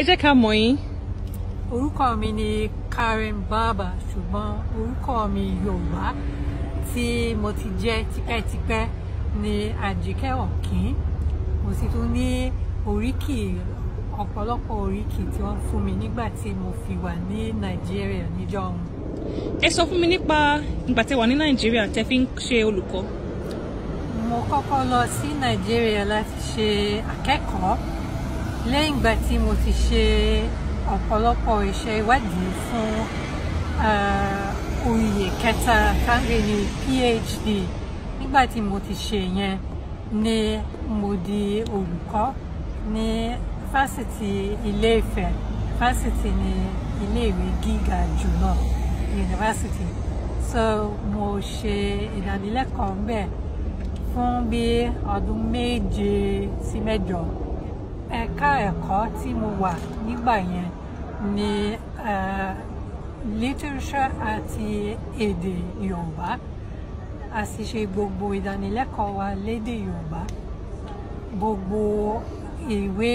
Ẹ jẹ́ ká mọ̀ yín. Orúkọ mi ni Karen Barber, ṣùgbọ́n orúkọ mi Yorùbá tí mo ti jẹ́ tipẹ́tipẹ́ ni Àjíkẹ́ Ọ̀kín. Mo sì tún ní oríkì, ọ̀pọ̀lọpọ̀ oríkì tí wọ́n fún mi nígbà tí mo fi wà ní Nàìjíríà níjọ́ ọ̀hún. Ẹ sọ fún mi nípa ìgbà tẹ́ wà ní Nàìjíríà tẹ́ fi ń ṣe olùkọ́. Mo kọ́kọ́ lọ sí Nàìjíríà láti ṣe akẹ́kọ̀ọ́ lẹ́yìn ìgbà tí mo ti ṣe ọ̀pọ̀lọpọ̀ iṣẹ́ ìwádìí fún oyè kẹta táǹgì ní PhD. Nígbà tí mo ti ṣe yẹn ni mo di olùkọ́ ní fásitì Ilé-Ifẹ̀. Fásitì ní iléèwé gíga jù náà, yunifásitì. So mo ṣe ìdánilẹ́kọ̀ọ́ ńbẹ̀ fún bí ọdún 7 sí 8. Ẹ̀ka ẹ̀kọ́ tí mo wà nígbà yẹn ni literature àti èdè Yorùbá. A sì ṣe gbogbo ìdánilẹ́kọ̀ọ́ wa lédè Yorùbá. Gbogbo ìwé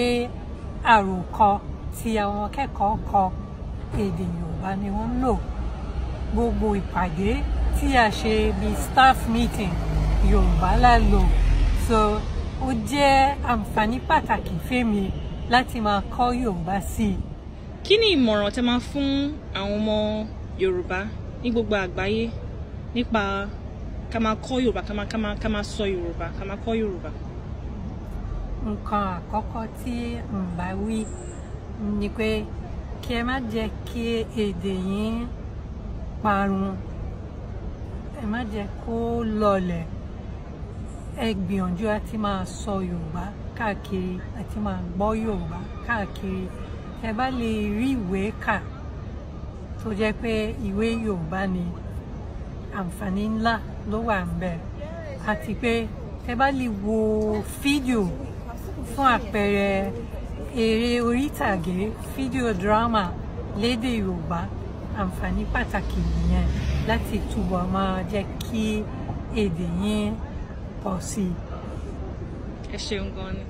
àròkọ tí àwọn akẹ́kọ̀ọ́ kọ, èdè Yorùbá ni wọ́n ń lò. Gbogbo ìpàdé tí a ṣe bí staff meeting, Yorùbá la lò. So ó jẹ́ àǹfààní pàtàkì fẹ́mi láti máa kọ́ Yorùbá sí i. Kí ni ìmọ̀ràn tẹ́ máa fún àwọn ọmọ Yorùbá ní gbogbo àgbáyé nípa ká máa kọ́ Yorùbá, ká máa sọ Yorùbá, ká máa kọ́ Yorùbá? Nǹkan àkọ́kọ́ tí n bá wí ni pé kí ẹ má jẹ́ kí èdè yín parun, ẹ má jẹ́ kó lọlẹ̀. Ẹ gbìyànjú àti máa sọ Yorùbá káàkiri àti máa gbọ́ Yorùbá káàkiri. Ẹ bá lè rí ìwé kà tó jẹ́ pé ìwé Yorùbá ni, àǹfààní ńlá ló wà ńbẹ̀. Àti pé ẹ bá lè wo fídíò, fún àpẹẹrẹ eré orí ìtàgé, fídíò drama lédè Yorùbá, àǹfààní pàtàkì nìyẹn láti túbọ̀ máa jẹ́ kí èdè yín pọ̀ sí i. Ẹ ṣeun gan ni.